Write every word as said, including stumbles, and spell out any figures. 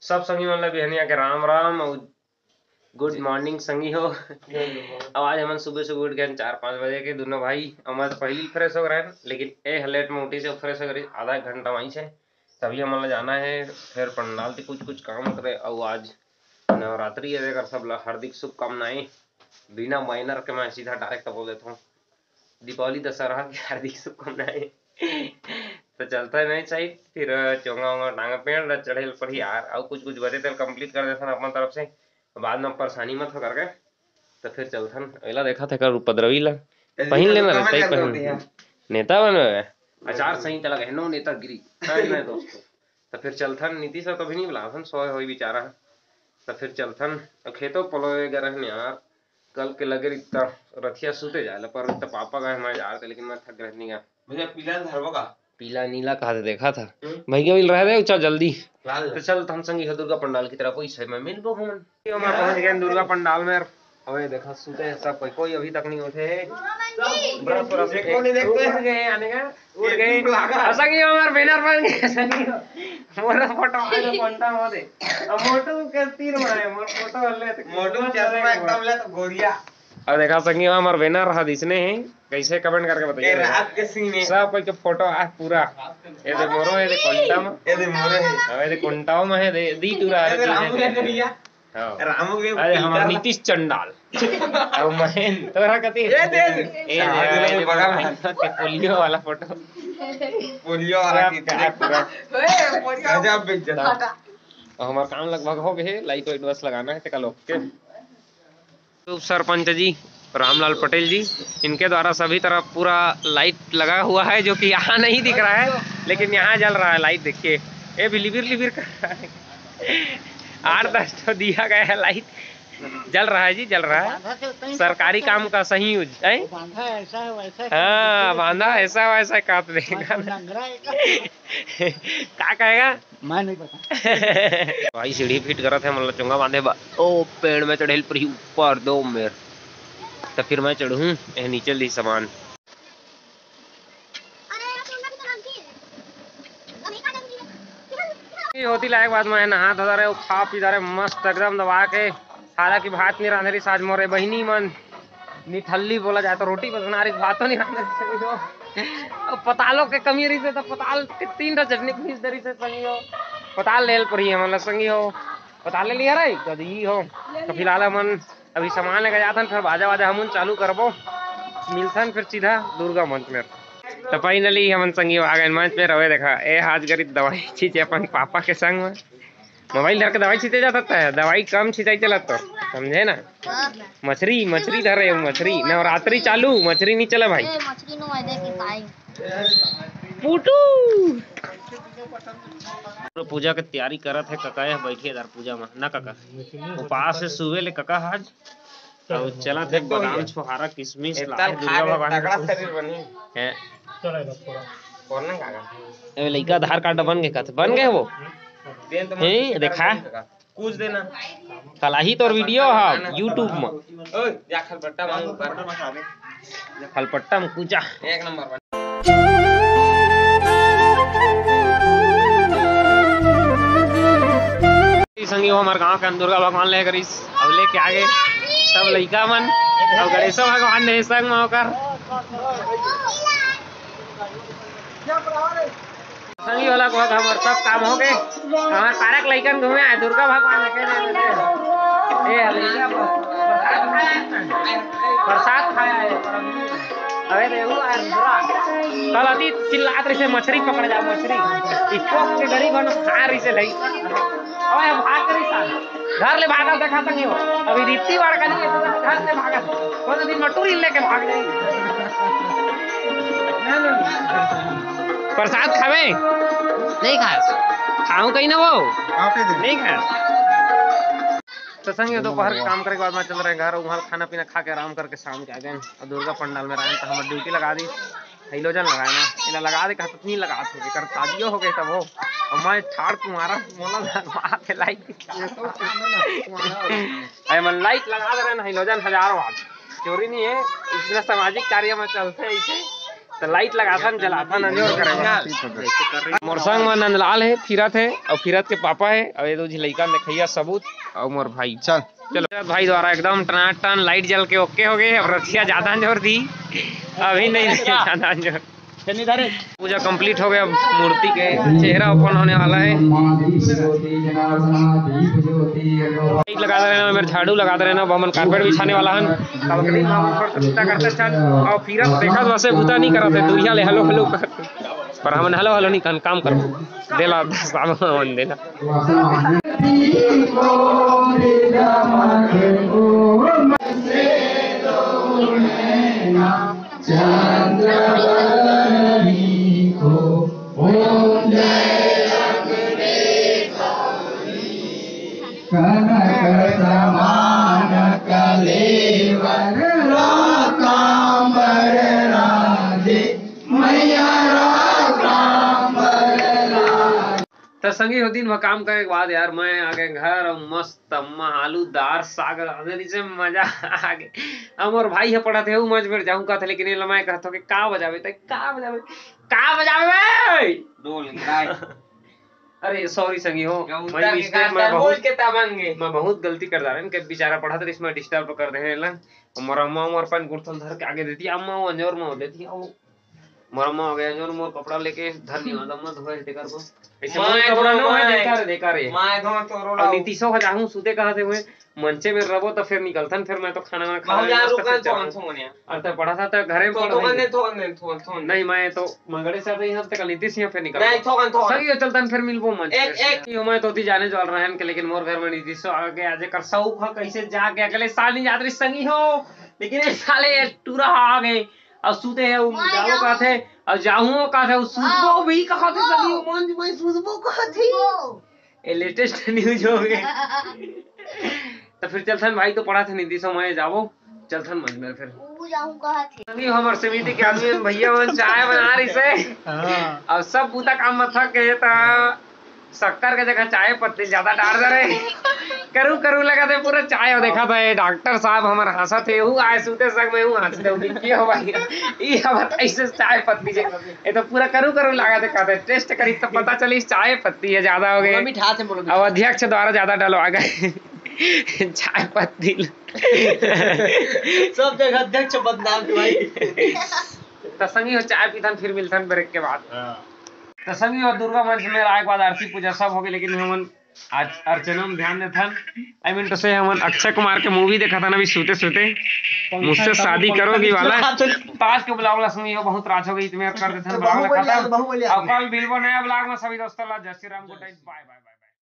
सब संगी मन ला बिहनिया के राम राम अउ गुड मॉर्निंग संगी हो। अब आज हमन सुबह सुबह उठ गए चार पाँच बजे के दोनों भाई। अब मैं तो पहले ही फ्रेश हो गए, लेकिन ए लेट में उठी से फ्रेश हो गए आधा एक घंटा वहीं से। तभी हमन ला जाना है फिर पंडाल के कुछ कुछ काम करे। अउ आज नवरात्रि है, एकर सब ला हार्दिक शुभकामनाएं। बिना बैनर के मैं सीधा डायरेक्ट बोल देता हूँ, दीपावली दशहरा की हार्दिक शुभकामनाएं। तो चलता है नहीं सही, फिर चोंगा वोंगा टांगा पेड़ रहा चढ़े पर ही यार, और कुछ कुछ बचे तेल कंप्लीट कर देथन अपन तरफ से, बाद में परेशानी मत हो करके। तो फिर चलथन, एला देखा थे कर उपद्रवी ला, पहन लेना रहता ही पहन। नेता बनवे, आचार संहिता लगे, नो नेतागिरी। नहीं, नहीं दोस्तों। तो फिर चलथन, नीतीश तो अभी नहीं बुलाथन, सोए होई बेचारा। तो फिर चलथन, अब खेतो पलोए गए रहन यार, कल के लगे रित्ता रथिया सूते जाए ला, पर रित्ता पापा गए हमारे जार के, लेकिन मैं थक गए नहीं गया। भैया पीला धरबो का? पीला नीला कहा थे देखा था। हम्म। भैया मिल रहे थे, चल जल्दी। लाल। तो चल हम संगी हो दुर्गा पंडाल की तरफ, वही से मैं मिलबो हमन। ये मैं पहुंच गए दुर्गा पंडाल में। अबे देखा सूते हैं सब कोई, कोई अभी तक नहीं उठे है। बड़ा पूरा देखो, नहीं देखते। उठ गए आने का, उठ ये गए। लागा। संगी हमार बैनर बन गए संगी। मोर फोटो आए तो पंडा हो दे। अब मोटू के तीर मारे, मोर फोटो ले तो मोटू चश्मा एकदम ले तो गोरिया। अब देखा संगी हमार बैनर हा दिसने है, कैसे कमेंट करके बताइए। रात के सीन है। सब कोई के फोटो आ पूरा। ये दे मोरो, ये दे कोंटा में। ये दे मोरो है। अब ये दे कोंटा में है, दे दी टूरा। ये दे रामू है भैया। हाँ। रामू के अरे हमार नीतीश चंडाल। अब महेंद्र तोरा कति ये दे। ए, हाँ, ये दे, बगल में। के पोलियो वाला फोटो। पोलियो वाला क्या, की क्या पूरा। ओए, पोलियो। गजब बेइज्जत। हटा। अब हमार काम लगभग हो गए, लाइट वाइट बस लगाना है, तेका लोग के। तो सरपंच जी रामलाल पटेल जी, इनके द्वारा सभी तरफ पूरा लाइट लगा हुआ है, जो कि यहाँ नहीं दिख रहा है, लेकिन यहाँ जल रहा है लाइट। देखिए, ये भी लिबिर लिबिर कर रहा है। आठ दस तो दिया गया है लाइट, जल रहा है जी, जल रहा है। सरकारी काम का सही यूज है। बांधा ऐसा है, वैसा है। हाँ, बांधा ऐसा वैसा काट देगा। का कहेगा? मैं नहीं पता। भाई सीढ़ी फिट करत है, मतलब चोंगा बांधे बा। ओ पेड़ में चढ़ेल पर ही ऊपर दो मेर। तो फिर मैं चढ़ूँ, ए नीचे ली सामान। ये होती लायक बात, मैं नहा धो रहे, खा पी रहे मस्त एकदम दबा के। हालांकि भात नहीं रांधे रही, आज मोरे बहिनी मन निठल्ली बोला जाए तो रोटी बस बना रही, भातो नहीं रांधे रही। अब पतालो के कमी रही से तो पताल के तीन ठो चटनी पीस दे रही से संगी हो। पताल लेल पर ही हमन ला संगी हो, पताल ले लिया रही कदी हो। तो फिलहाल हमन अभी सामान लेके जाथन, फिर बाजा वाजा हमन चालू करबो, मिलथन फिर सीधा दुर्गा मंच में। तो फाइनली हमन संगी आ गए मंच में। रवे देखा ए हाथ गरीब दवाई छींचे अपन पापा के संग में। मोबाइल धर के दवाई छींचे जाता है, दवाई कम छिंचाई चलत तो, समझे ना? हाँ। मछरी, मछरी धरे हो, मछरी। नवरात्रि चालू, मछरी नहीं चला भाई। ए, मछरी नो आए दे कि भाई। पुटू। पूजा के तैयारी करत है कका, यह बैठिए इधर पूजा में ना कका। उपास है सुबह ले कका आज। अउ चलत हे बादाम, छोहारा, किसमिस, इतना लाही दुर्गा भगवान तगड़ा के। शरीर बनी। हैं। चलेगा पूरा। कौन ना काका? ए लइका आधार कार्ड बन गए कथे, बन गए वो। देन तो हैं, देखा? कुछ देना। कल ही तोर वीडियो है YouTube में। ओए, जा खलपट्टा मांग ऊपर। खलपट्टा में कूचा। एक नंबर बन। संगी हो हमार गांव के दुर्गा भगवान ले करिस, अब लेके आगे सब लइका मन, अब गणेशो भगवान ने संग में होकर। संगी वाला को हमर सब काम हो गए। हमार पारक लइकन घूमे आए, दुर्गा भगवान अकेले रहते हैं। ए, अभी प्रसाद खाया है। अबे रे, वो यार, बुरा। कल अति चिल्लात रही से, "मछरी पकड़ जा, मछरी।" इको के गरीब हन, खा रही से लई। अबे, भाग करी साल। घर ले भागल देखा तंग हो। अभी रित्ती वार का नहीं है, तो घर ले भागल। कोनो दिन मटूरी लेके भाग जाई। प्रसाद खावे? नहीं खास। खाऊं कहीं ना वो? नहीं खास। तो संग ये दोपहर के काम करे के बाद मैं चल रहे घर, वहाँ खाना पीना खा के आराम करके शाम के आ गए। और दुर्गा पंडाल में रहन तो हम ड्यूटी लगा दी, हेलोजन लगाए ना, इला लगा दे कहत नहीं लगा थे, एकर शादियो हो गए तब हो। और मैं ठाड़ तुम्हारा मोला लगवा के लाइट। अरे मन लाइट लगा दे रहे ना, हेलोजन हजारों आज चोरी नहीं है, इतना सामाजिक कार्य में चलते हैं इसे। तो लाइट लगाथन, जलाथन, अंजोर करे बर। मोर संग म नंदलाल हे, फिरत हे, अउ फिरत के पापा हे, अउ ये दो झी लइका देखइया सबूत, अउ मोर भाई। चल। चलो, भाई द्वारा एकदम टनाटन लाइट जल के ओके हो गए। अब रथिया ज्यादा अंजोर दी, अभी नहीं, नहीं ज्यादा अंजोर। पूजा कंप्लीट हो गया, अब मूर्ति के चेहरा ओपन होने वाला है। लाइट लगाते रहना, मेरे झाड़ू लगाते रहना, अब हमन कारपेट बिछाने वाला हन। तब करीब हम ऊपर से पूजा करते चल, और फिर अब देखा तो वैसे बूता नहीं करते, दुनिया ले हेलो हेलो कर, पर हमन हेलो हेलो नहीं कहन, काम कर देला, दस बाबा हमन देला। चंद्रवदनी को ओम जय कनक समान कलेवर रातांबर राजे, मैया रातांबर राजे। त संगी हो, दिन भर काम करे के बाद यार मैं आ गए घर अउ मस्त अम्मा आलू दार साग रांधे रहिसे, मजा आ गे। अब मोर भाई ह पढ़त हे, उ मंच में जाहूं कहत हे, लेकिन एला मैं कहत हों कि का बजावे त का बजावे, का बजावे बे? ढोल गिराए। अरे सॉरी संगी हो, गौंदा मैं के मिस्टेक, गाता मैं ढोल बहुत, के तबंगे। मैं बहुत गलती कर डारेन कि बेचारा पढ़त रहिस, मैं डिस्टर्ब कर दे एला। मोर अम्मा मोर पन गुड़थल धर के आगे देती, अम्मा वो अंजोर में देती, वो मोर अम्मा हो गया, जो मोर कपड़ा लेके धर नहीं वाला, मत धोए तेकर को। ऐसे मैं मोर कपड़ा धो, नो है, मैं। देखा रे, देखा रे। मैं धो, तोरो अब लाओ। नीतीशो ह जाहूं सुते कहा थे हुए, मंचे में रबो त फिर निकलथन, फिर मैं तो खाना वाना खा बाहु ले, जा, मस्त रुकन, फिर थोकन, जाऊं। थोकन या। और तब पढ़ा था तो घरे में तो पढ़ थोकन रही। दे, थोकन दे, थोकन, थोकन। नहीं, मैं तो मगड़े से आते ही हफ्ते का नीतीश यहाँ फिर निकल नहीं, थोकन, थोकन। सही हो, चलतन फिर मिलबो मंच एक, पे। एक। ये मैं तो होती जाने वाला रहन के, लेकिन मोर घर में नीतीशो आ गए, आज कर सऊ खा कैसे जाके अगले साल नहीं जात रही संगी हो, लेकिन इस साले ये टूरा आ गए। अब सूते हे, वो जाओ कहत हे, अब जाहूं कहत हे, वो सूतबो भी कहत हे, सभी वो मंच में सूतबो कहत हे। वो। ये लेटेस्ट न्यूज हो गए। तो फिर चलथन भाई, तो पढ़ा था नीतीशो मैं जाबो, चलथन मंच में फिर। वो जाहूं कहत हे। नहीं, हमर समिति के आदमी मन, भैया मन चाय बना रही से। हाँ। अब सब बूता काम में थक गए, त शक्कर के जगह चाय पत्ती ज्यादा डार दे रहे। करू करू लगा थे पूरा चाय, और देखा था ये डॉक्टर साहब हमर हंसत हे, हूँ आए सूते सक में हूँ हंसते हूँ कि हो भाई, ये अब ऐसे चाय पत्ती जे, ये तो पूरा करू करू लगा थे, कहते टेस्ट करी तो पता चली चाय पत्ती है ज्यादा हो गए। मोला मिठा थे, मोला मिठा। अब अध्यक्ष द्वारा ज्यादा डलवा गए चाय पत्ती। सब जगह अध्यक्ष बदनाम के भाई। त संगी हो, चाय पीथन, फिर मिलथन ब्रेक के बाद। हाँ। त संगी हो, दुर्गा मंच में आए के बाद आरती पूजा सब हो गए, लेकिन हमन आज अर्चना में ध्यान देथन। आई मीन तो से हमन अक्षय कुमार के मूवी देखा था ना अभी सूते सूते, मुझसे शादी करोगी वाला। ताज के ब्लॉग ला संगी हो, बहुत रात हो गई, इतने कर देथन ब्लॉग ला खत्म। अब कल मिलबो नया ब्लॉग में सभी दोस्तों ला। जय श्री राम, गुड नाइट, बाय बाय।